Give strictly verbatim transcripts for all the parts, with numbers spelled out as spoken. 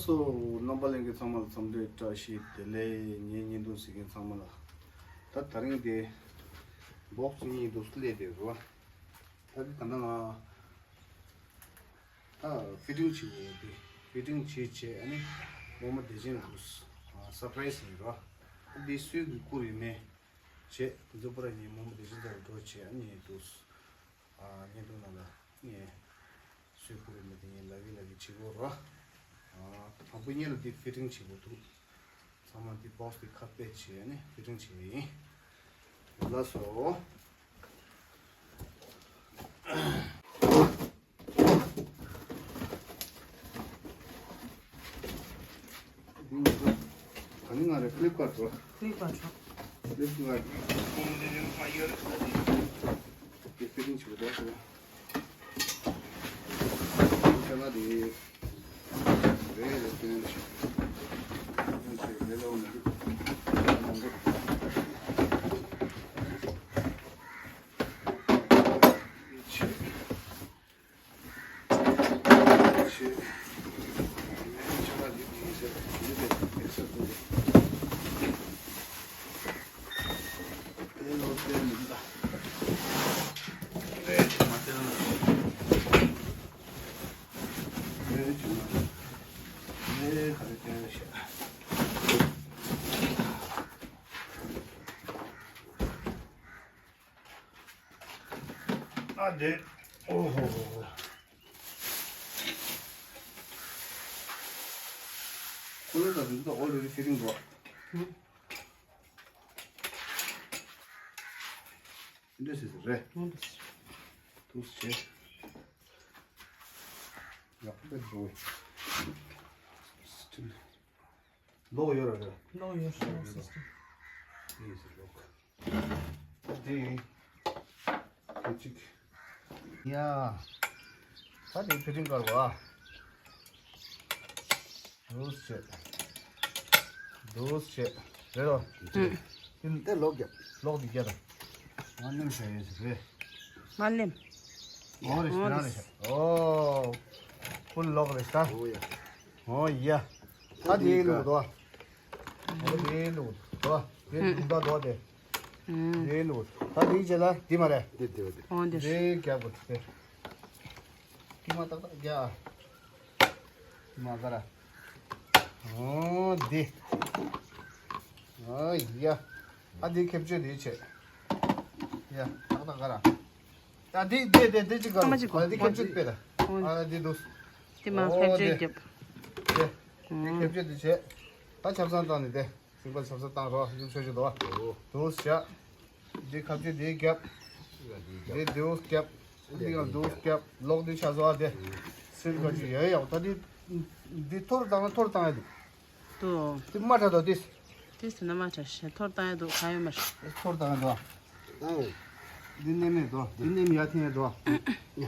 སོ། རྣམ་པ་ལྷན་རྒྱས་ཚང་མ་ལ་འཚམས་འདྲི་བཀྲ་ཤིས་བདེ་ལེགས། ངའི་བརྙན་ཐུང་གཟིགས་མཁན་ཚང་མ་ལ། ད་དེ་རིང་དེ་བོག་སི་གཉིས་འདུག་སླེབས་བསྡད་རེད་བ། ད་དེ་ད་ལྟ་ང་ད་ཕི་ཊིང་བྱེད་དགོས་འདུག་ཕི་ཊིང་བྱས་བྱས། ཨ་ནི་རྨོ་མོ་བདེ་ཆེན་ལ་འདུག་སར་པ་རའི་སི་ཡིན་ར། འདི་སུའི་གི་བསྐུར་ཡིན་མེད་བྱས། དེ་ཚོ་པར་ངས་རྨོ་མོ་བདེ་ཆེན་རྩ་ལ་འགྲོ་བྱས། ཨ་ནི་འདུག་ཨ། བརྙན་ཐུང་ནང་ལ་ངས་སུའི་བསྐུར་ཡིན་མེད་དེ་ངས་ལབ་ཀྱི་ལབ་ཀྱི་བྱེད་དགོས་ར། ཨ། དང་པོ་ཉིད་ལ་འདི་ཕི་ཊིང་བྱེད་དགོས་འདུག་ཚང་མ་འདི་བོག་སི་འདི་ཁ་ཕྱེ་བྱས་ནས་ཕི་ཊིང་བྱེད་ཀྱི་ཡིན། ལགས་སོ། འདི་ང་ཚོ་ད་ནི་ང་རེ་ཕི་ལིབ་ཀར་འགྲོ། ཕི་ལིབ་ཀར་འགྲོ། ཕི་ལིབ་ཀར་འདི་ཕི་ཊིང་བྱེད་དགོས་འདུག་ཟེར། ཨ་དེ། ཨོ་ཧོ་ཧོ་ཧོ། ཁོ་ལ་ད་འདི་ད་ཨོ་ལེ་ལེ་ཕི་ཊིང་འགྲོ། འདི་སྲིད་རེད། འདི་སྲིད། དུས་ཆེ། ཡག་པོ་འགྲོ། སི་ཊིལ། ལོག་ཡོད་ར་རེད། ལོག་ཡོད་རེད། སི་སི་ཊིལ། འདི་ཡིན་ཟེར་ལོག་འདི་ཡིན། དེ་གཅིག་ཡ། ད་དེ་ཕི་ཊིང་དཀར་བ། འདུག་སེ་བྱས། འདུག་སེ་བྱས། རེད་རོ། ཨུ། དེ་ལོག་རྒྱབ། ལོག་འདི་རྒྱབ་དང་། མ་ནེམ་བྱས་ཡོད་ཟེར་རེད། མ་ལེམ། ཨོ་རེད། ཨོ་རེད། རེད། ཨོ། ཕུལ་ལོག་རེད་ད། ཨོ་ཡ། ཨོ་ཡ། ད་དེ་ལུག་དོ། ཨོ་དེ་ལུག་དོ། དེ་ལུག་ད་དོ་དེ། ཨུ། དེ་ལུག་ད་དེ་རྗེས་ལ་དེ་མ་རེད། དེ་དེ་དེ། ཨོ་དེ། དེ་རྒྱབ་དགོས་དེ། དེ་མ་ཏག་ཏག་རྒྱ། དེ་མ་ག་ར། ཨོ་དེ། ཨོ་ཡ། ཨ་དེ་ཁེབས་ཆོད་དེ་བྱེད། ཡ་ཏག་ཏག་ག་ར། ཡ་དེ་དེ་དེ་དེ་གཅིག་ག་ར། ཨ་དེ་ཁེབས་ཆོད་དཔེ་ད། ཨོ། ཨ་དེ་འདུག་དེ་མ་ཨོ་ཁེབས་ཆོད་དེ། རྒྱབ། དེ། དེ་ཨོ། ཁེབས་ཆོད་དེ་བྱེད། ད་ཆབ་གསང་བཏང་ནས་དེ། སྲིན་པ་ཆབ་གསང་བཏང་རོགས། ཡུམ་ཆོས་ཆོས་དོ། དོ་ཤ། འདི་ཁ་བཅད་འདི་རྒྱབ། འདི་དེའུ་རྒྱབ། འདི་ཡང་དེའུ་རྒྱབ། ལོག་འདི་ཆ་བཟོ་བ་དེ། སྲིན་པ་ཅིག་ཡོད་ཡོད། ད་འདི། འདི་ཐོར་བཏང་ན་ཐོར་བཏང་ཡ་འདུག་དོ། འདི་མ་ཁྲ་དོ་འདི། འདི་ཟེར་ན་མ་ཁྲ་ཤ་ཐོར་བཏང་ཡ་འདུག་ག་ཡོད་མ་རེད། ཐོར་བཏང་ཡ་འདུག་འདི་ནེམ་མེད་འདུག་འདི་ནེམ་ཡ་ཐེན་ཡ་འདུག་ཡ་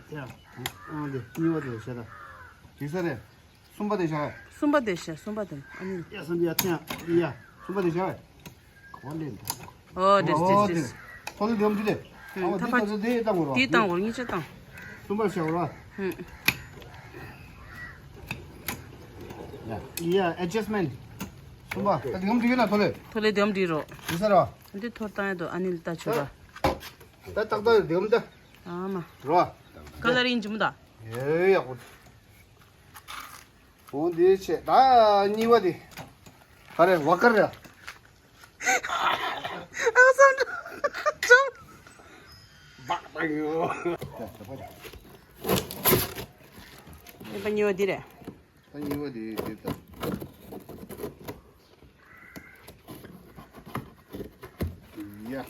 ཐེན་ཡ། ཨ་འདི་གཉིས་པ་དེ་ཤ་ད། འགྲིག་ས་རེད། གསུམ་པ་དེ་བཞག་གསུམ་པ་དེ་བཞག་གསུམ་པ་དེ། ཨ་ནི། ཡ་སམ་ཡ་ཐེ་ཡ། ཡ། གསུམ་པ་དེ་བཞག་གོ་ལེན་ད། ཨོ་དེ་དེ་ཨོ་དེ། དེ། ཐོ་ལེ་དེ་འོ་འདི་དེ། ཨ་ད་དེ་ཕ་ད་དེ་བཏང་དགོས་རོ། དེ་བཏང་དགོས་རོ། གཉིས་ཆ་བཏང་། གསུམ་པ་བཞག་རོ། ཧུམ། ཡ་ཡ་ཨེ་ཇེ་སི་མེན་ཊི། གསུམ་པ་ད་དེ་འོ་འདི་ཡོད་ན་ཐོ་ལེ། ཐོ་ལེ་དེ་འོ་འདི་རོ། འདི་ས་རོ། འདི་ཐོར་བཏང་ཡ་དོ་ཨ་ནི་ལ་ད་ཆུ་ར། ད་ཏག་ཏག་དེ་འོ་འདི། ཨ་མ། རོ། ཀ་ལར་ཡིན་ཇི་མོ་ད། ཡེ་ཡག་པོ། འོ་འདི་བྱས་ད་གཉིས་པ་དེ། ག་རེ་ཝ་ཀར་རེད། ཨ་སང་ཀྲོ། བག་བག་ཡོད། ཨེ་པ་གཉིས་པ་འདི་རེད། ད་གཉིས་པ་དེ་དེ་ད། ཡ། ཨ་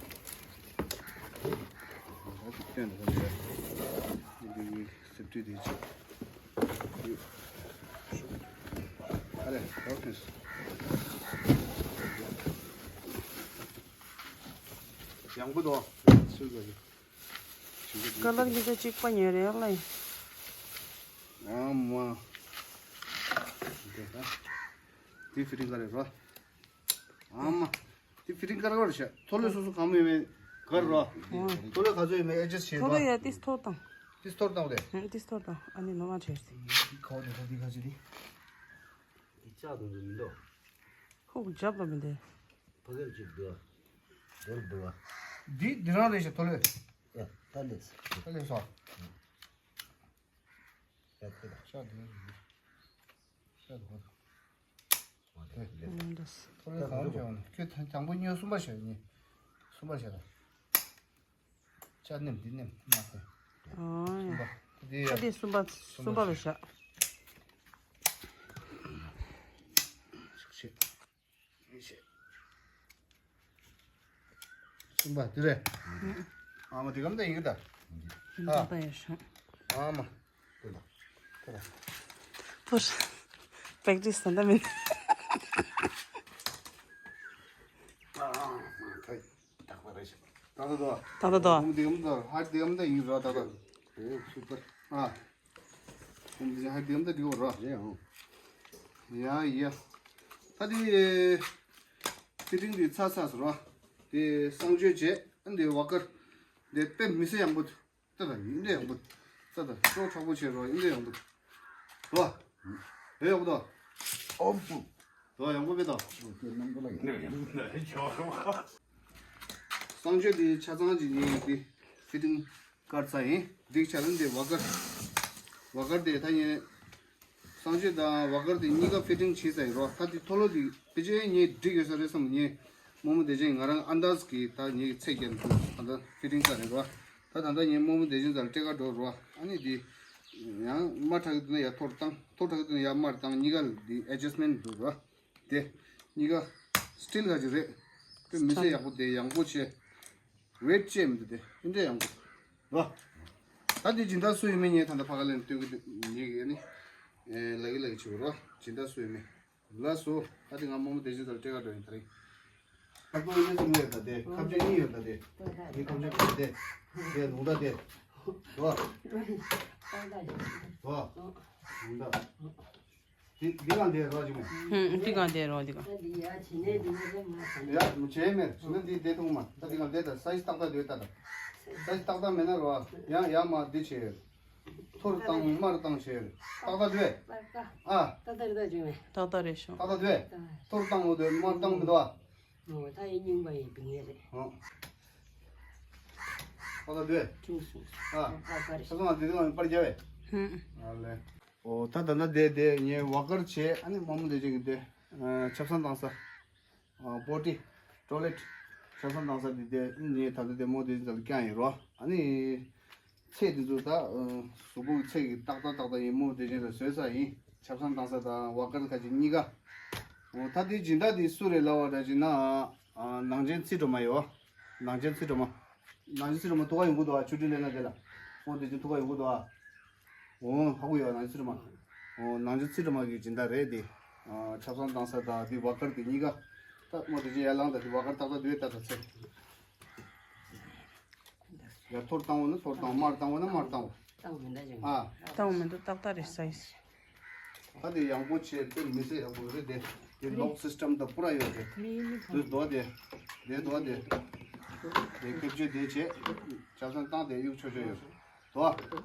ཅིག་བསྟན་ད་ཡ། འདི་གི་སེབ་ཏི་དེ་ཅིག་ཨ་རེ་ཨོ་ཁེ། ཡང་པོ་དོ། སུ་ག་གི། ཀ་ལར་གྱི་ཚོ་གཅིག་པ་ཉོས་རེད་ལ། ཨ་མ། དེ་ད། དེ་ཕི་ཊིང་ག་རེ་རོ། ཨ་མ། དེ་ཕི་ཊིང་ག་རེ་རོ་ཤ། ཐོ་ལེ་སོ་སོ་གང་མེད་མེད་ག་རེ་རོ། ཐོ་ལེ་ག་ཚོད་ཡོད་མེད་ཨེ་ཇེ་སི་བྱེད་རོ། ཐོ་ལེ་ཡ་ཏིས་ཐོར་བཏང་། ཏིས་ཐོར་བཏང་རེད། ཧུམ་ཏིས་ཐོར་བཏང་། ཨ་ནི་ནོ་མ་བྱས་ཏེ། དེ་ཁ་བ་དེ་ཁ་དེ་ཁ་ཅི་དེ། ལྕགས་དང་འདི་མི་འདུག་ཧུག་རྒྱབ་ལ་མི་འདུག་ཕ་གིར་ཅིག་འདུག་འདིར་འདུག་འདི་འདི་རང་རེད་ཤག་ཐོ་ལེ། ཡ་ད་ལེས། ད་ལེས་སོ། ཡ་ཁོ་ད། ཤག་འདི་ཤག་འདི་ཁོ་ད། ཐོ་ལེ་གང་བྱས་ཁྱོད་དང་པོ་ཉོ་གསུམ་པ་བྱས་ནི། གསུམ་པ་བྱས་ད། ཅ་ནེམ་འདི་ནེམ་མ་ཧེ། ཨོ་ཡ། ད་དེ་གསུམ་པ་གསུམ་པ་ལ་བཞག་གསུམ་པ་འདི་རེད། ཨ་མ་དེ་གམ་ད་ཡིན་གི་ད། ཨ་ད་ཡ་ཤང་། ཨ་མ། དེ་ལ། དེ་ལ། པུར། པེག་ཏིས་ད་ད་མིན། ཨ་ཨ་ཨ་ཐའི། ད་ད་དོ། ད་ད་དོ། ཧམ་དེ་ཧམ་དོ། ཧ་དེ་ཧམ་དེ་ཡིན་རོ་ད་ད། ཨེ་སུ་པར། ཨ། ཧམ་དེ་ཧ་དེ་ཧམ་དེ་དེ་འོ་རོ། ཡེ་ཧོ། ཡ་ཡ། ད་དེ། ཕི་ཏིང་དེ་ཚ་ཚ་སུ་རོ། དེ་གསང་སྤྱོད་བྱེད། ཨ་འདི་ཝ་ཀར། དེ་དཔེ་མི་སྲིད་ཡག་པོ། ད་ད་ཡིན་འདྲ་ཡག་པོ། ད་ད་ཤོག་མཁྲེགས་པོ་བྱེད་རོགས་ཡིན་འདྲ་ཡག་པོ། རོ། དེ་ཡག་པོ་ད། ཨོམ་པུ། ད་ཡག་པོ་བེ་ད། ཨོ་དེ་ནང་པ་ལ་ཡིན་འདྲ་ཡག་པོ། གསང་སྤྱོད་དེ་ཆ་ཚང་གཅིག་ཡིན་དེ། ཕི་ཏིང་ཀར་ཚ་ཡིན། འགྲིག་ཆ་ལ་འདི་ཝ་ཀར། ཝ་ཀར་དེ་ད་ཡིན། གསང་སྤྱོད་དང་ཝ་ཀར་དེ་གཉིས་ཀ་ཕི་ཏིང་བྱས་ཚར་ཡིན་རོ། ད་དེ་ཐོ་ལོ་དེ་ཕལ་ཆེར་ངས་འགྲིག་ཡོད་ས་རེད་བསམ་ངས། རྨོ་མོ་བདེ་ཆེན་ང་རང་ཨན་དཱས་ཀྱི་ད་ངས་ཚད་བརྒྱབ་འདུག་ད་ལྟ་ཕི་ཏིང་ཚར་རེད་རོ། ད་ད་ལྟ་ངས་རྨོ་མོ་བདེ་ཆེན་ཚར་སྤྲད་ག་འགྲོ་རོ། ཨ་ནི་དེ་ཡང་མར་དྲག་གི་འདུག་ན་ཡར་མཐོར་བཏང་མཐོར་དྲག་གི་འདུག་ན་ཡར་མར་བཏང་གཉིས་ཀ་ལ་དེ་ཨེ་ཇེ་སི་མེན་ཊི་འདུག་རོ། དེ་གཉིས་ཀ་སི་ཊིལ་ག་ཅིག་རེད། དཔེ་མི་སྲིད་ཡག་པོ་དེ་ཡང་པོ་བྱས། ཝེཊ་ཅེ་མི་འདུག་དེ་ཨིན་འདྲ་ཡང་པོ། རོ། ད་དེ་སྦྱིན་བདག་སུ་ཡིན་མིན་ངས་ད་ལྟ་ཕ་ག་ལེན་སྟོན་གི་འདུག་ངེད་ཀྱི་ཨ་ནི། ལ་གི་ལ་གི་བྱེད་རོ། སྦྱིན་བདག་སུ་ཡིན་མིན། ལགས་སོ། ད་དེ་ང་རྨོ་མོ་བདེ་ཆེན་ཚར་སྤྲད་ག་འགྲོ་ཡིན་ད་རིང་། ཁ་སྐོང་ཡིན་ན་གསུང་ཡོད་ད་དེ་ཁ་བྱེ་གཉིས་ཡོད་ད་དེ། དེ་ཁ་བྱེ་གཉིས་དེ། དེ་ལུང་ད་དེ། རོ། རོ། ལུང་ད། འདི་འདི་གང་དེ་རོ་ཅིག་མ། ཧུམ། འདི་གང་དེ་རོ་འདི་གང་། ཡ་མི་བྱེད་མེད་བྱུང་ན་འདི་བསྡད་ཐུབ་མ། ད་འདི་གང་བསྡད་ད་ས་ཡི་ཏག་ཏག་འདུག་ད་ད། ས་ཡི་ཏག་ཏག་མེད་ན་རོ་ཡང་ཡ་མ་འདི་བྱེད། ཐོར་བཏང་མར་བཏང་བྱེད། ཏག་ཏག་འདུག་ཨ། ཏག་ཏག་རེད་ད་བྱུང་མེད། ཏག་ཏག་རེད་ཤོག་ཏག་ཏག་འདུག་ཐོར་བཏང་འོ་དེ་མར་བཏང་མི་འདུག་ཨ། ཨོ་ད་ཡི་རྙིང་པ་ཡི་བི་ངེ་རེད། ཨོ། ཨ་ད་དུས། ཁྱུང་སོང་། ཨ། ཨ་ཀ་རེད། ས་སོང་ང་དེ་དུས་ང་པར་རྒྱབ་བས། ཧུམ། ཨ་ལེ། ཨོ་ད་ད་ན་དེ་དེ་ངས་ཝ་ཀར་བྱས་ཨ་ནི་རྨོ་མོ་དེ་ཅིག་གི་དེ། ཆབ་གསང་བཏང་ས། ཨ་པོ་ཏི། ཊོ་ལེཊ། ཆབ་གསང་བཏང་ས་དེ་དེ་ངས་ད་ལྟ་དེ་རྨོ་དེ་ཅིག་ལ་བསྐྱངས་ཡིན་རོ། ཨ་ནི། ཚད་དེ་ཚོ་ད། གཟུགས་པོ་གི་ཚད་ཀྱི་ཏག་ཏག་ཏག་ཏག་ཡིན་རྨོ་དེ་ཅིག་ལ་བཟོས་ས་ཡིན། ཆབ་གསང་བཏང་ས་དང་ཝ་ཀར་ཁ་ཅིག་གཉིས་ཀ་ཨོ་ད་དེ་སྦྱིན་བདག་དེ་སུ་རེད་ལབ་པ་འདྲ་ཅིག་ན། ཨ་ནང་ཆེན་ཚེ་སྒྲོལ་མ་ཡོད། ནང་ཆེན་ཚེ་སྒྲོལ་མ། ནང་ཆེན་ཚེ་སྒྲོལ་མ་ཐུག་ག་ཡོང་གི་འདུག་ཨ། ཆུ་ཊི་ལེན་ན་དེ་ལ། ཨོ་དེ་ཅིག་ཐུག་ག་ཡོང་གི་འདུག་ཨ། ཨོ་ཧ་གོ་ཡོད་ནང་ཆེན་ཚེ་སྒྲོལ་མ། ཨོ་ནང་ཆེན་ཚེ་སྒྲོལ་མ་གི་སྦྱིན་བདག་རེད་དེ། ཨ་ཆབ་གསང་བཏང་ས་དང་དེ་ཝ་ཀར་དེ་གཉིས་ཀ་ད་ཨོ་དེ་ཅིག་ཡར་ལངས་དང་དེ་ཝ་ཀར་ཏག་ཏག་དེ་ཏག་ཏག་ཚེ། ཡར་ཐོར་བཏང་བ་ན་ཐོར་བཏང་། མར་བཏང་བ་ན་མར་བཏང་བ། བཏང་མི་འདུག་ཅིང་། ཨ། བཏང་མི་འདུག་ཏག་ཏག་རེད་ས་ཡིན། ད་དེ་ཡང་པོ་བྱས་དཔེ་མི་སྲིད་ཡག་པོ་རེད་དེ། དེ་ལོག་སི་སི་ཊམ་དང་པུ་ར་ཡོད་རེད། དེ་རྡོ་དེ། དེ་རྡོ་དེ། དེ་ཁེབས་ཆོས་དེ་བྱས། ཆབ་གསང་བཏང་དེ་གཡུག་ཆོག་ཆོག་ཡོད་རེད། རྡོ།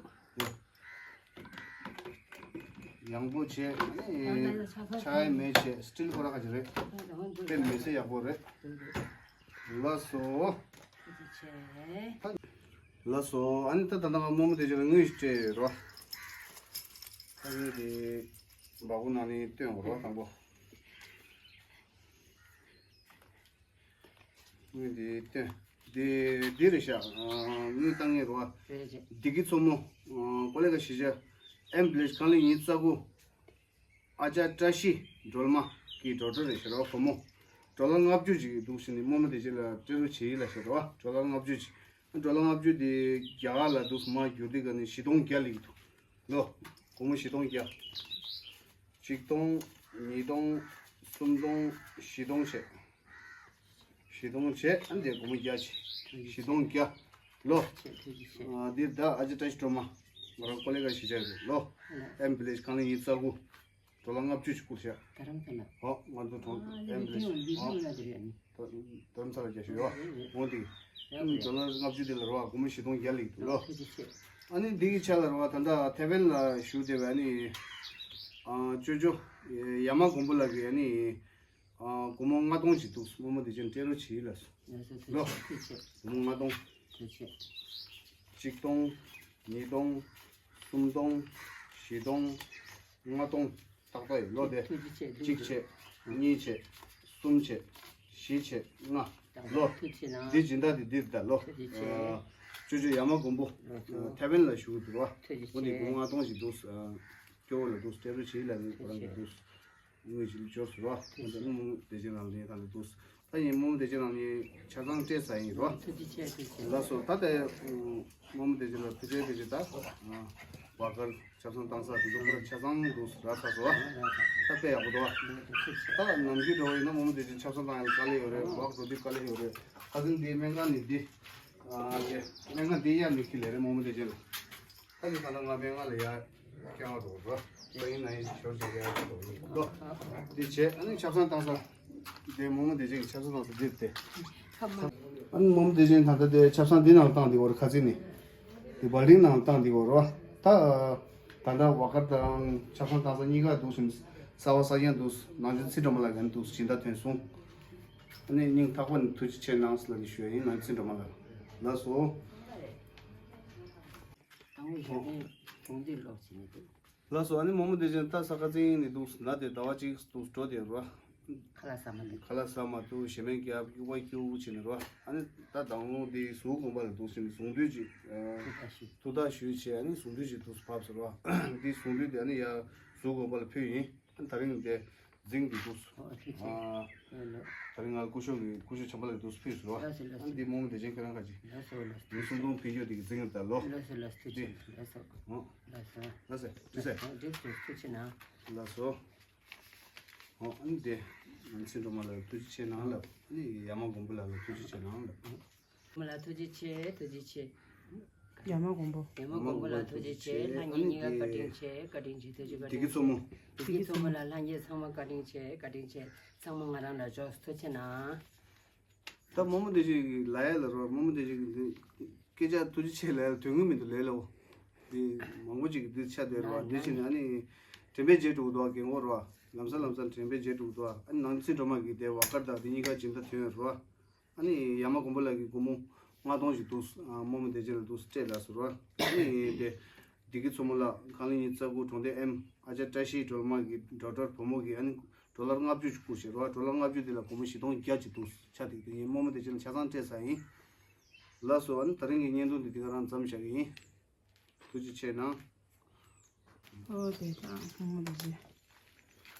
དེ། ཡང་པོ་བྱས། ཆག་ཡ་མེད་བྱས་སི་ཊིལ་ཁོ་ར་ཁ་ཅིག་རེད། དཔེ་མི་སྲིད་ཡག་པོ་རེད། ལགས་སོ། ལགས་སོ། ཨ་ནི་ད་ད་ལྟ་ང་རྨོ་མོ་དེ་ཅིག་ལ་དངུལ་ཞིག་སྤྲད་ཡོད་རོ། ཨ་ནི་དེ་སྦ་ཁུག་ནང་ནས་བཏོན་དགོས་རོ་དང་པོ། དངུལ་དེ་བཏོན། དེ་དེ་རེད་ཤག་དངུལ་བཏང་ངེས་རོ། བདེ་སྐྱིད་མཚོ་མོ། ཀོ་ལེ་ག་གཞིས་ཆགས། ཨེམ་བི་ལེཇ་ཀང་ལི་ཉི་ཤུ་རྩ་དགུ། ཨ་ཅག་བཀྲ་ཤིས་སྒྲོལ་མ་གི་ཌོ་ཊར་རེད་ཤག་རོ་བུ་མོ། ཌོ་ལར་ལྔ་བཅུ་ཅིག་འདུག་ཟེར་ནས་རྨོ་མོ་དེ་ཅིག་ལ་སྤྲད་རོགས་བྱེད་ཡིན་ལབ་ཤག་རོ། ཌོ་ལར་ལྔ་བཅུ་ཅིག་ཌོ་ལར་ལྔ་བཅུ་དེ་རྒྱ་གར་ལ་འདུག་མར་བསྒྱུར་དུས་ག་ནས་བཞི་སྟོང་བརྒྱ་སླེབས་ཀྱི་འདུག་ལོ། སྒོར་མོ་བཞི་སྟོང་བརྒྱ། གཅིག་སྟོང་། ཉིས་སྟོང་། གསུམ་སྟོང་། བཞི་སྟོང་བྱས། བཞི་སྟོང་བྱས་ཨ་འདི་སྒོར་མོ་བརྒྱ་བྱས། བཞི་སྟོང་བརྒྱ། ལོ། ཨ་འདི་ད་ཨ་ཅེ་བཀྲ་ཤིས་སྒྲོལ་མ། ང་རང་ཀོ་ལེ་ག་གཞིས་ཆགས་རེད་ལོ། ཨེམ་བི་ལེཇ་ཀང་ལི་ཉི་ཤུ་རྩ་དགུ། ཌོ་ལར་ལྔ་བཅུ་ཞིག་བསྐུར་ཤག་རྡ་རམ་ས་ལ། ཨོ་ང་ཚོ་གྲོང་ཨེམ་བི་ལེཇ། ཨོ། རྡ་རམ་ས་ལ་རྒྱ་ཤོད་ཡོད། འོང་དེ། ཨ་ནི་ཌོ་ལར་ལྔ་བཅུ་དེ་ལ་རོ་སྒོར་མོ་བཞི་སྟོང་བརྒྱ་སླེབས་འདུག་ལོ། ཨ་ནི་འདི་གི་ཆ་ལ་རོ་ད་ལྟ་ཐེ་ཝན་ལ་བཞུགས་བསྡད་པའི་ཨ་ནི། ཨ་ཅོ་ཅོ། ཡ་མ་མགོན་པོ་ལགས་ཀྱིས་ཨ་ནི། ཨ་སྒོར་མོ་ལྔ་སྟོང་ཞིག་འདུག་རྨོ་མོ་བདེ་ཆེན་སྤྲད་རོགས་བྱེད་ལགས། ལགས་སོ། ཐུགས་རྗེ་ཆེ། ཐུགས་རྗེ་ཆེ། སྒོར་མོ་ལྔ་སྟོང་། ཐུགས་རྗེ་ཆེ། གཅིག་སྟོང་། ཉིས་སྟོང་། སུམ་སྟོང་། བཞི་སྟོང་། ལྔ་སྟོང་། ཏག་ཏག་ཡོད་ལོ་དེ། ཐུགས་རྗེ་ཆེ། གཅིག་བྱས། གཉིས་བྱས། གསུམ་བྱས། བཞི་བྱས། ལྔ། ལོ། ཐུགས་རྗེ་ཆེ་གནང་། འདི་སྦྱིན་བདག་དེ་འདིར་ད་ལོ། ཐུགས་རྗེ་ཆེ། ཨ་ཅོ་ཅོ་ཡ་མ་མགོན་པོ། ལགས་སོ། ཐའེ་ཝན་ལ་བཞུགས་འདུག་རོ། ཐུགས་རྗེ་ཆེ། འོ་ནི་སྒོར་མོ་ལྔ་སྟོང་ཞིག་འདུག་ཨ་སྐྱོ་བོ་ལ་འདུག་སྤྲད་རོགས་བྱེད་ལ་ནི་ཁོ་རང་གི་འདུག་དངུལ་ཞིག་འབྱོར་སོང་རོ། ཐུགས་རྗེ་ཆེ། རྨོ་མོ་བདེ་ཆེན་ལགས་ལ་ནི་ད་ལ་འདུག་ད་ཡིན་རྨོ་མོ་བདེ་ཆེན་ལགས་ནི་ཆ་ཚང་སྤྲད་ཚར་ཡིན་རོ། ཐུགས་རྗེ་ཆེ། ཐུགས་རྗེ་ཆེ། ལགས་སོ། ད་ལྟ་རྨོ་མོ་བདེ་ཆེན་ལགས་ཕུ་ཚའི་བདེ་ཆེན་ད་བར་ཀར་ཆབ་གསང་བཏང་ས་དེ་ཚོ་ཁོ་རང་ཆ་ཚང་འདུག་རག་ཚར་སོང་བ། ད་དཔེ་ཡག་པོ་འདུག་བ། ད་ནམ་རྒྱུན་འདྲ་བོ་ཡིན་ན་རྨོ་མོ་བདེ་ཆེན་ཆབ་གསང་བཏང་ཡ་ལ་དཀའ་ལས་ཡོད་རེད། བག་འགྲོ་དུས་དཀའ་ལས་ཡོད་རེད། ཁ་སང་འདི་སྨན་ཁང་ནས་འདི། ཨ་དེ་སྨན་ཁང་འདི་གཡར་ནས་ཁྱེར་ལེ་རེད་རྨོ་མོ་བདེ་ཆེན་ལགས། ད་ནི་ད་ལྟ་ང་སྨན་ཁང་ལ་ཡར་བསྐྱལ་བ་འགྲོ་དགོས་རེད། ད་ཡིན་ན་ཡིན་ཞོར་ཞིག་ཡར་འགྲོ་དགོས་རེད། ལོ། འདི་བྱས་ཨ་ནི་ཆབ་གསང་བཏང་ས། དེ་རྨོ་མོ་བདེ་ཆེན་གྱི་ཆབ་གསང་བཏང་ས་འདི་རེད་དེ། ཨ་ནི་རྨོ་མོ་བདེ་ཆེན་ད་ལྟ་དེ་ཆབ་གསང་འདི་ནང་བཏང་འདི་བར་ཁ་ཚིག་ནི། དེ་བལ་རིང་ནང་བཏང་འདི་བར་རོ། ད། ད་ལྟ་བ་ཀར་དང་ཆབ་གསང་བཏང་ས་གཉིས་ཀ་འདུག་སེ་གསར་བ་གསར་རྐྱང་འདུག་ནང་ཆེན་ཚེ་སྒྲོལ་མ་ལགས་ཀྱིས་འདུག་སྦྱིན་བདག་ཐོན་སོང་། ཨ་ནི་སྙིང་ཐག་པ་ནས་ཐུགས་རྗེ་ཆེ་གནང་ཟེར་ལབ་ནས་ཞུ་ཡ་ཡིན། ནང་ཆེན་ཚེ་སྒྲོལ་མ་ལགས་ལགས་སོ། དང་པོ་གཞན་ཕན་གྲོང་སྡེ་ལོག་བྱས་ནས་འདུག་ལགས་སོ། ཨ་ནི་རྨོ་མོ་བདེ་ཆེན་ད་ས་ཁ་ཚིག་ནས་འདུག་ན་དེ་ཟླ་བ་གཅིག་འདུག་འགྲོ་དེ་རོ། ཁ་ལག་ཟ་མ་འདུག་ཁ་ལག་ཟ་མ་འདུག་ཞེ་མེད་རྒྱབ་གཡུག་པ་གཡུག་བྱས་ནས་རོ། ཨ་ནི་ད་དང་ལོ་དེ་གཟུགས་གོམས་པ་ལ་འདུག་ཟེར་ནས་གཟུངས་བསྡུས་ཅིག་ཐུགས་ཐག་ཞུས། ཐུགས་ཐག་ཞུས་བྱས་ཨ་ནི་གཟུངས་བསྡུས་ཅིག་འདུག་བབས་ཟེར་རོ། འདི་གཟུངས་བསྡུས་དེ་ཨ་ནི་ཡ་གཟུགས་གོམས་པ་ལ་ཕུལ་ཡིན། ཨ་ནི་ད་རིང་དེ་རྫིང་གི་འདུག་ཨོ་ཐུགས་རྗེ་ཆེ། ཨ་ཨེ་ལོ། ད་རིང་ང་སྐུ་ཞབས་ཀྱི་སྐུ་ཞབས་བྱམས་པ་ལགས་འདུག་ཕུལ་ཟེར་རོ། ལགས་སོ་ལགས་ཨ་ནི་སོ། འདི་རྨོ་མོ་བདེ་ཆེན་ཁྱེད་རང་ཁ་ཅིག་ལགས་སོ་ལགས་སོ། མི་གསུང་སྟོང་ཕུལ་རྒྱུ་དེ་གི་རྫིང་རེད་ད་ལོ། ལགས་སོ་ལགས་སོ། ཐུགས་རྗེ་ཆེ། ལགས་སོ། ལགས་སོ། ལགས་སོ། ཐུགས་རྗེ་ཆེ་གནང་། ལགས་སོ། ཨོ་ཨ་ནི་དེ། ང་ཚོའི་སྒྲོལ་མ་ལགས་ཐུགས་རྗེ་ཆེ་གནང་ལབ། ཨ་ནི་ཡ་མ་མགོན་པོ་ལགས་ལ་ཐུགས་རྗེ་ཆེ་གནང་ལབ། མ་ལགས་ཐུགས་རྗེ་ཆེ། ཐུགས་རྗེ་ཆེ། ཡ་མ་མགོན་པོ། ཡ་མ་མགོན་པོ་ལགས་ཐུགས་རྗེ་ཆེ། ལྷ་གཉིས་གཉིས་ཀ་བཀའ་དྲིན་ཆེ། བཀའ་དྲིན་ཆེ། ཐུགས་རྗེ་བཀའ་དྲིན་ཆེ། བདེ་སྐྱིད་མཚོ་མོ། བདེ་སྐྱིད་མཚོ་མོ་ལགས་ལྷ་གཉིས་ཚང་མ་བཀའ་དྲིན་ཆེ། བཀའ་དྲིན་ཆེ། ཚང་མ་ང་རང་ལ་འཇོག་ཐུགས་རྗེ་ཆེ་གནང་། ད་རྨོ་མོ་བདེ་ཆེན་གྱི་ལ་ཡ་ལ་རོ། རྨོ་མོ་བདེ་ཆེན་གྱི་འདི་སྐད་ཆ་ཐུགས་རྗེ་ཆེ་ལ་ཡ་ལ་དོན་གི་མི་འདུག་ལས་ལ་འོ། འདི་མང་པོ་ཅིག་གི་འདི་ཆ་དེ་རོ། འདི་ཕྱིན་ནས་ཨ་ནི་དྲན་པའི་རྗེས་འགྲོ་གི་འདུག་ཨ། རྒན་གོག་རོ། ལམ་སང་ལམ་སང་དྲན་པའི་རྗེས་འགྲོ་གི་འདུག་ཨ། ཨ་ནི་ནང་ཚེ་སྒྲོལ་མ་གི་དེ་བ་ཀར་དང་དེ་གཉིས་ཀ་སྦྱིན་བདག་ཐོན་རོ། ཨ་ནི་ཡ་མ་མགོན་པོ་ལགས་ཀྱི་སྒོར་མོ་ལྔ་སྟོང་ཞིག་འདུག་ཨ་རྨོ་མོ་བདེ་ཆེན་ལ་འདུག་སྤྲད་ལགས་སོ་རོ། ཨ་ནི་དེ། བདེ་སྐྱིད་མཚོ་མོ་ལགས་ཁང་ལི་ཉིན་རྩ་དགུ་གྲོང་སྡེ་ཨེམ། ཨ་ཅག་བཀྲ་ཤིས་སྒྲོལ་མ་གི་ཌོ་ཊར་བུ་མོ་གི་ཨ་ནི་ཌོ་ལར་ལྔ་བཅུ་ཞིག་བསྐུར་བྱས་རོ། ཌོ་ལར་ལྔ་བཅུ་དེ་ལ་སྒོར་མོ་བཞི་སྟོང་བརྒྱ་ཅིག་འདུག་ཆ་དེ་དེ་ཡིན། རྨོ་མོ་བདེ་ཆེན་ལ་ཆ་ཚང་སྤྲད་ཚར་ཡིན། ལགས་སོ། ཨ་ནི་ད་རིང་གི་བརྙན་ཐུང་འདི་འདི་ག་རང་མཚམས་བཞག་གི་ཡིན། ཐུགས་རྗེ་ཆེ་གནང་། ཨོ་དེ་ད་རྨོ་མོ་བདེ་ཆེན་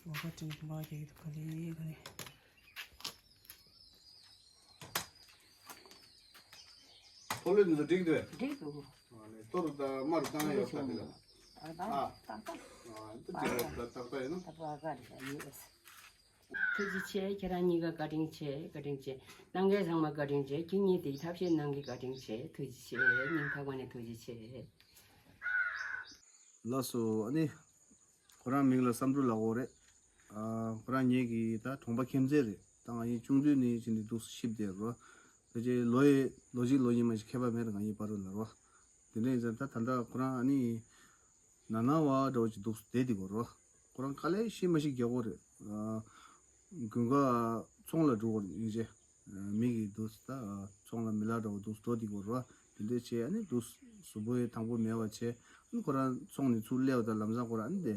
ལོ་ཁ་ཀྲིན་མ་གི་ག་ལེ་ག་ལེ། ཐོ་ལེ་འདི་ཚོ་འགྲིག་འདུག་གས། འགྲིག་འདུག་ཨ་ནི་གཏོར་དང་དམར་བཏང་ཡོད་ད་དེ་ལ། ཨ་ད་ཨ། ཏག་ཏག་ཨ་འདི་འགྲིག་ཡོད་ད་ཏག་ཏག་ཡིན་ན། ད་པ་ག་རེ་ཡིན། ཐུགས་རྗེ་ཆེ། ཁྱེད་རང་གཉིས་ཀ་བཀའ་དྲིན་ཆེ། བཀའ་དྲིན་ཆེ། གནང་མཁན་ཚང་མ་བཀའ་དྲིན་ཆེ། ཁྱེད་གཉིས་དེའི་ཐབས་ཤེས་གནང་གི་བཀའ་དྲིན་ཆེ། ཐུགས་རྗེ་ཆེ། སྙིང་ཐག་པ་ནས་ཐུགས་རྗེ་ཆེ། ལགས་སོ། ཨ་ནི། ཁོ་རང་མིང་ལ་བསམ་འགྲུབ་ལབ་ཀྱི་ཡོད་རེད། ཨ་ཁོ་རང་ངེད་ཀྱི་ད་གྲོང་པ་ཁྱིམ་མཚེས་རེད། ད་ང་གཉིས་ཆུང་དུས་ནས་ཅི་འདྲ་འདུག་སེ་གཤིབ་བསྡད་རོ། ཕལ་ཆེར་ལོ་ཡི་ལོ་གཅིག་ལོ་གཉིས་མ་ཞིག་ཁྱད་པར་མེད་རེད། ང་གཉིས་བར་དུ་ལ་རོ། དེ་འདྲ་ཡིན་ཙང་ད་ད་ལྟ་ཁོ་རང་ཨ་ནི་ན་ན་བ་འདྲ་བོ་ཅིག་འདུག་སེ་བསྡད་དེ་གོ་རོ། ཁོ་རང་དཀའ་ལས་ཤི་མ་ཤི་རྒྱག་གི་ཡོད་རེད། ཨ་དགུན་ཁ་ཚོང་ལ་འགྲོ་གི་ཡོད་རེད་སྙིང་རྗེ། མི་གི་འདུག་ད་ཚོང་ལ་མི་ལ་འདྲ་བོ་འདུག་འགྲོ་དེ་གོ་ར། དེ་འདྲས་བྱས་ཨ་ནི་འདུག་གཟུགས་པོ་ཡི་དང་པོ་མེད་པ་བྱས། ཨ་ནི་ཁོ་རང་ཚོང་ནས་ཚུར་སླེབས་པ་དང་ལམ་སང་ཁོ་རང་ཨ་ནི་དེ་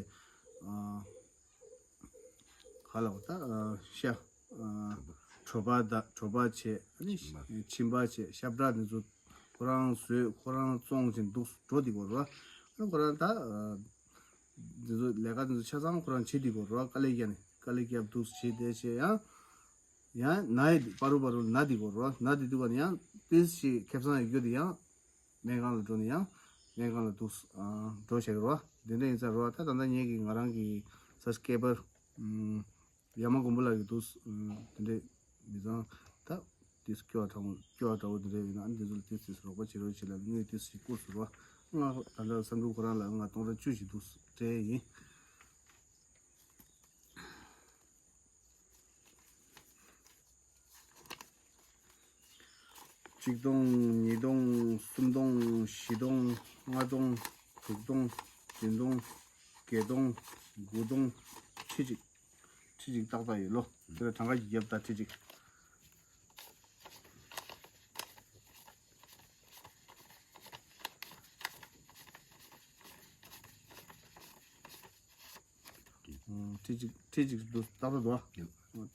ག་ལ་བ་ད་ཤ་གྲོད་པ་ད་གྲོད་པ་བྱས། ཨ་ནི་མཆིན་པ་བྱས། ཤ་བྲག་དེ་ཚོ་ཁོ་རང་བཟོས། ཁོ་རང་བཙོང་བྱས་འདུག་འགྲོ་དེ་གོ་ར། ཨ་ནི་ཁོ་རང་ད་དེ་ཚོ་ལས་ཀ་དེ་ཚོ་ཆ་ཚང་ཁོ་རང་བྱེད་དེ་གོ་ར། དཀའ་ལས་བརྒྱབ་ནས་དཀའ་ལས་བརྒྱབ་འདུག་བྱས་དེ་བྱས་ཡང་། ཡང་ན་ཡི་བར་དུ་བར་དུ་ན་དེ་གོ་རོ། ན་དེ་དུས་ག་ནས་ཡང་ཏིས་ཞིག་ཁེབས་སང་ཡོད་རྒྱུ་དེ་ཡང་སྨན་ཁང་ལ་འགྲོ་ནས་ཡང་སྨན་ཁང་ལ་འདུག་འགྲོ་བྱ་གི་རོ། དེ་འདྲ་ཡིན་ཙང་རོ། ད་ད་ལྟ་ངེད་ཀྱི་ང་རང་གི་ས་སྐྱེས་པར་ཡ་མ་མགོན་པོ་ལགས་ཀྱི་འདུག་དེ་འདྲ་མི་ཚང་ད་ཏིས་སྐྱོ་བ་དྲང་སྐྱོ་བ་འདྲ་བོ་དེ་འདྲ་ཡིན་ན་ཨ་ནི་དེ་ཚོ་ལ་ཏིས་ཏིས་རོགས་པ་བྱེད་རོགས་བྱེད་ལ་དངུལ་ཏིས་ཞིག་བསྐུར་སོང་རོ། ང་ད་ལྟ་བསམ་འགྲུབ་ཁོ་རང་ལ་ང་སྟོང་ཕྲག་བཅུ་ཞིག་འདུག་སྤྲད་ཡིན། གཅིག་སྟོང་། ཉིས་སྟོང་། སུམ་སྟོང་། བཞི་སྟོང་། ལྔ་སྟོང་། དྲུག་སྟོང་། བདུན་སྟོང་། བརྒྱད་སྟོང་། དགུ་སྟོང་ཁྲི་གཅིག་ཁྲི་གཅིག་ཏག་ཏག་ཡོད་ལོ། དེ་ལ་གྲངས་ཀ་ཞིག་བརྒྱབ་ད་ཁྲི་གཅིག་ཁྲི་གཅིག་ཁྲི་གཅིག་འདུག་ཏག་ཏག་འདུག་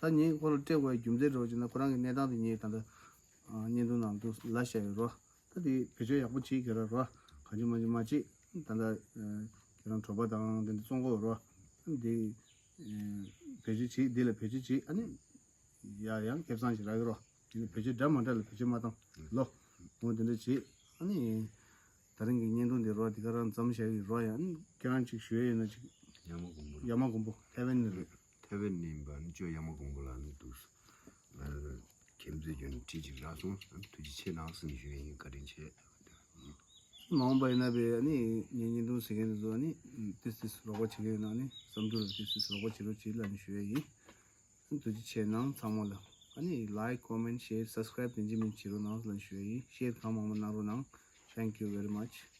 ཨ། ད་ངས་ཁོ་ལ་སྤྲད་དགོས་རྒྱུ་མཚན་རེད་བ་ཅེ་ན། ཁོ་རང་གི་གནས་སྟངས་དེ་ངས་ད་ལྟ་བརྙན་ཐུང་ནང་དུ་ལབ་བཞག་ཡོད་རོ། ད་དེ་བེད་སྤྱོད་ཡག་པོ་བྱེད་ཀྱི་ར་རོ། གང་བྱེད་མ་བྱེད་མ་བྱེད། ད་ལྟ་ཁྱེད་རང་གྲོད་པ་དང་དེ་འདྲ་བཙོང་གི་རོ། དེ་བེད་སྤྱོད་བྱེད། དེ་ལ་བེད་སྤྱོད་བྱེད། ཨ་ནི་ཡ་ཡང་ཁེ་བཟང་ཞིག་རག་གི་རོ། དེ་ནི་བེད་སྤྱོད་འདྲ་མ་འདྲ་ལ་བེད་སྤྱོད་མ་བཏང་ལོ། འོ་དེ་འདྲ་བྱེད། ཨ་ནི་ད་རིང་གི་བརྙན་ཐུང་འདི་རོ། འདི་ག་རང་མཚམས་བཞག་གི་རོ། ཡང་ཁྱེད་རང་ཅིག་ཞུ་ཡ་ཡོད་ན་ཅིག་ཡ་མ་དགོན་པོ་ལ། ཡ་མ་དགོན་པོ་ཐེ་ཝན་ནས་རེད། ཐེ་ཝན་ནས་ཡིན་པ་ནི་ཅོ་ཡ་མ་དགོན་པོ་ལ་ནི་འདུག་ཁྱིམ་མཚེས་ཀྱི་ཁྲིད་ཅིག་རག་སོང་། ཐུགས་རྗེ་ཆེ་གནང་ཟིན་ཞུ་ཡ་ཡིན། བཀའ་དྲིན་ཆེ། མ་འོངས་པ་ཡིན་ན་བས་ནི་ངའི་བརྙན་ཐུང་ཟེར་མཁན་དེ་ཚོ་ནི་ཏིས་ཏིས་རོགས་པ་བྱེད་ཀྱི་ཡོད་ན་ནི་བསམ་ཚུལ་ལ་ཏིས་ཏིས་རོགས་པ་བྱེད་རོགས་བྱེད་ལབ་ནས་ཞུ་ཡ་ཡིན། ཐུགས་རྗེ་ཆེ་གནང་ཚང་མ་ལ། ཨ་ནི་like, comment, share, subscribe དེ་འཇིགས་མིན་བྱེད་རོགས་གནང་ལབ་ཞུ་ཡ་ཡིན། share གང་མང་མང་གནང་རོགས་གནང་། Thank you very much.